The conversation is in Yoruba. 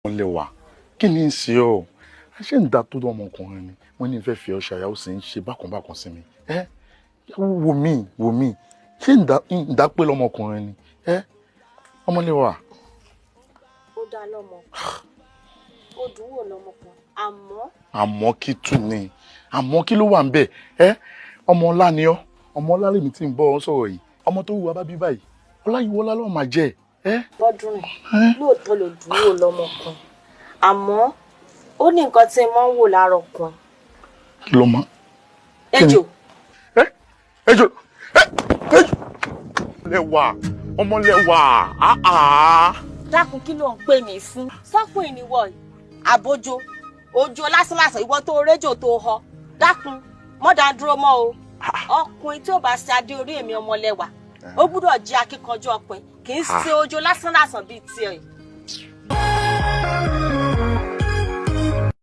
Ọmọlẹ́wà, kí ni ń ṣe ọ́? Ṣé ń da tó ọmọkùnrin ni wọ́n ní fẹ́ fi ọ ṣàyà, ó sì ń ṣe bákanbákan sí mi? Ẹ wò mí, wò mí, ṣé ń dá pé lọmọkùnrin ni ẹ, Ọmọlẹ́wà? Ó dá lọ́mọ, ó dùn wò lọ́mọkùnrin, àmọ́. Àmọ́ kí tún ni àmọ́? Kí ló wà ń bẹ̀? Ẹ ọmọ ọlá ni ọ́, ọmọ ọlá lèmi tí ń bọ́ ọ sọ̀rọ̀ yìí. Ọmọ tó wù wá bá bí báyìí, Ọláyíwọlá ló máa jẹ́ ẹ. Bọ́dún rìn, lóòótọ́ ló dùn wò lọ́mọkùnrin, àmọ́ ó ní nǹkan tí mo ń wò lára ọkùnrin. Ló mọ. Ejò. Ejò, ejò lẹ́wà, ọmọlẹ́wà, áá. Dákun, kí ló ń pè mí fún? Sọkùnrin níwọ yìí, àbójó ojo lásánlàsàn, ìwọ tó réjò tó họ. Dákun, mọ́dà dúró mọ́ o. Ọkùnrin tí ó bá ṣe adé orí èmi Ọmọlẹ́wà, ó gbúdọ̀ jẹ́ akíkanjú ọkùnrin, kì í ṣe ojo lásánlàsàn bíi tiẹ̀ yìí.